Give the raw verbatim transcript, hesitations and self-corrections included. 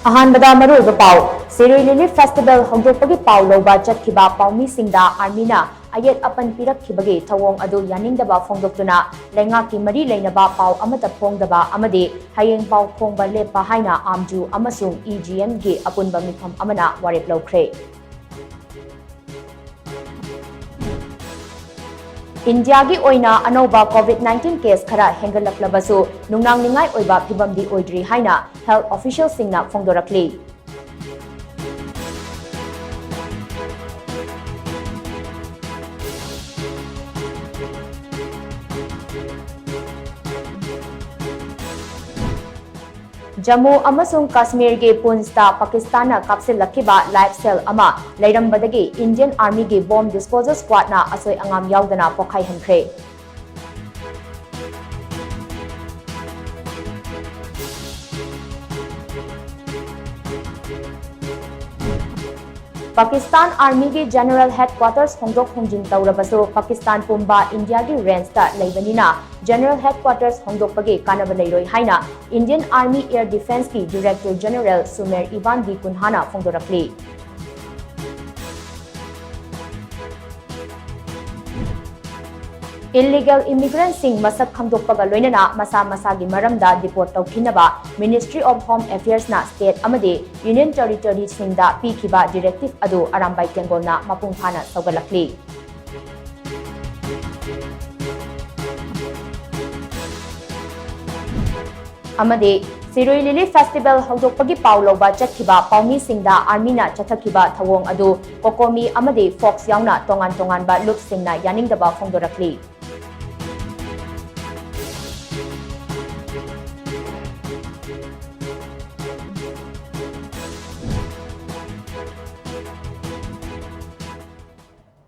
ꯑꯍꯥꯟꯕꯗ ꯃꯔꯨꯑꯣꯏꯕ ꯄꯥꯎ, ꯁꯤꯔꯣꯏ ꯂꯤꯂꯤ ꯐꯦꯁꯇꯤꯚꯦꯜ ꯍꯧꯗꯣꯛꯄꯒꯤ ꯄꯥꯎ ꯂꯧꯕ ꯆꯠꯈꯤꯕ ꯄꯥꯎꯃꯤꯁꯤꯡꯗ ꯑꯥꯔꯃꯤꯅ ꯑꯌꯦꯠ ꯑꯄꯟ ꯄꯤꯔꯛꯈꯤꯕꯒꯤ ꯊꯧꯑꯣꯡ ꯑꯗꯨ ꯌꯥꯅꯤꯡꯗꯕ ꯐꯣꯡꯗꯣꯛꯇꯨꯅ ꯂꯩꯉꯥꯛꯀꯤ ꯃꯔꯤ ꯂꯩꯅꯕ ꯄꯥꯎ ꯑꯃꯠꯇ ꯐꯣꯡꯗꯕ ꯑꯃꯗꯤ ꯍꯌꯦꯡ ꯄꯥꯎ ꯐꯣꯡꯕ ꯂꯦꯞꯄ ꯍꯥꯏꯅ ꯑꯥꯝꯖꯨ ꯑꯃꯁꯨꯡ ꯏ ꯖꯤ ꯑꯦꯝꯒꯤ ꯑꯄꯨꯟꯕ ꯃꯤꯐꯝ ꯑꯃꯅ ꯋꯥꯔꯦꯞ ꯂꯧꯈ꯭ꯔꯦ꯫ ꯏꯟꯗꯤꯌꯥꯒꯤ ꯑꯣꯏꯅ ꯑꯅꯧꯕ ꯀꯣꯚꯤꯗ ꯅꯥꯏꯟꯇꯤꯟ ꯀꯦꯁ ꯈꯔ ꯍꯦꯟꯒꯠꯂꯛꯂꯕꯁꯨ, ꯅꯨꯡꯅꯥꯡꯅꯤꯡꯉꯥꯏ ꯑꯣꯏꯕ ꯐꯤꯕꯝꯗꯤ ꯑꯣꯏꯗ꯭ꯔꯤ ꯍꯥꯏꯅ ꯍꯦꯜꯊ ꯑꯣꯐꯤꯁꯤꯌꯦꯜꯁꯤꯡꯅ ꯐꯣꯡꯗꯣꯔꯛꯂꯤ꯫ ꯖꯝꯃꯨ ꯑꯃꯁꯨꯡ ꯀꯥꯁꯃꯤꯔꯒꯤ ꯄꯨꯟꯁꯇ ꯄꯥꯀꯤꯁꯇꯥꯟꯅ ꯀꯥꯞꯁꯤꯜꯂꯛꯈꯤꯕ ꯂꯥꯏꯐ ꯁꯦꯜ ꯑꯃ ꯂꯩꯔꯝꯕꯗꯒꯤ ꯏꯟꯗꯤꯌꯟ ꯑꯥꯔꯃꯤꯒꯤ ꯕꯣꯝ ꯗꯤꯁꯄꯣꯖꯦꯜ ꯁ꯭ꯀ꯭ꯋꯥꯗꯅ ꯑꯁꯣꯏ ꯑꯉꯥꯝ ꯌꯥꯎꯗꯅ ꯄꯣꯈꯥꯏꯍꯟꯈ꯭ꯔꯦ꯫ ꯄꯥꯀꯤꯁꯇꯥꯟ ꯑꯥꯔꯃꯤꯒꯤ ꯖꯦꯅꯔꯦꯜ ꯍꯦꯗꯀ꯭ꯋꯥꯇꯔꯁ ꯍꯣꯡꯗꯣꯛ ꯍꯣꯡꯖꯤꯟ ꯇꯧꯔꯕꯁꯨ, ꯄꯥꯀꯤꯁꯇꯥꯟ ꯄꯨꯝꯕ ꯏꯟꯗꯤꯌꯥꯒꯤ ꯔꯦꯟꯖꯇ ꯂꯩꯕꯅꯤꯅ ꯖꯦꯅꯔꯦꯜ ꯍꯦꯗꯀ꯭ꯋꯥꯇꯔꯁ ꯍꯣꯡꯗꯣꯛꯄꯒꯤ ꯀꯥꯟꯅꯕ ꯂꯩꯔꯣꯏ ꯍꯥꯏꯅ ꯏꯟꯗꯤꯌꯟ ꯑꯥꯔꯃꯤ ꯑꯦꯌꯔ ꯗꯤꯐꯦꯟꯁꯀꯤ director general Sumer Ivan D ꯀꯨꯟꯍꯥꯅ ꯐꯣꯡꯗꯣꯔꯛꯂꯤ꯫ ꯏꯜꯂꯤꯒꯦꯜ ꯏꯃꯤꯒ꯭ꯔꯦꯟꯠꯁꯤꯡ ꯃꯁꯛ ꯈꯪꯗꯣꯛꯄꯒ ꯂꯣꯏꯅꯅ ꯃꯁꯥ ꯃꯁꯥꯒꯤ ꯃꯔꯝꯗ ꯗꯤꯄꯣꯔꯠ ꯇꯧꯈꯤꯅꯕ Ministry of Home Affairsꯅ ꯁ꯭ꯇꯦꯠ ꯑꯃꯗꯤ ꯌꯨꯅꯤꯌꯟ ꯇꯦꯔꯤꯇꯣꯔꯤꯁꯤꯡꯗ ꯄꯤꯈꯤꯕ ꯗꯤꯔꯦꯛꯇꯤꯚ ꯑꯗꯨ ꯑꯔꯥꯝꯕꯥꯏ ꯇꯦꯡꯒꯣꯜꯅ ꯃꯄꯨꯡ ꯐꯥꯅ ꯁꯧꯒꯠꯂꯛꯂꯤ꯫ ꯑꯃꯗꯤ ꯁꯤꯔꯣꯏ ꯂꯤꯂꯤ ꯐꯦꯁꯇꯤꯚꯦꯜ ꯍꯧꯗꯣꯛꯄꯒꯤ ꯄꯥꯎ ꯂꯧꯕ ꯆꯠꯈꯤꯕ ꯄꯥꯎꯃꯤꯁꯤꯡꯗ ꯑꯥꯔꯃꯤꯅ ꯆꯠꯊꯈꯤꯕ ꯊꯧꯑꯣꯡ ꯑꯗꯨ ꯀꯣꯀꯣꯃꯤ ꯑꯃꯗꯤ ꯐꯣꯛꯁ ꯌꯥꯎꯅ ꯇꯣꯉꯥꯟ ꯇꯣꯉꯥꯟꯕ ꯂꯨꯞꯁꯤꯡꯅ ꯌꯥꯅꯤꯡꯗꯕ ꯐꯣꯡꯗꯣꯔꯛꯂꯤ꯫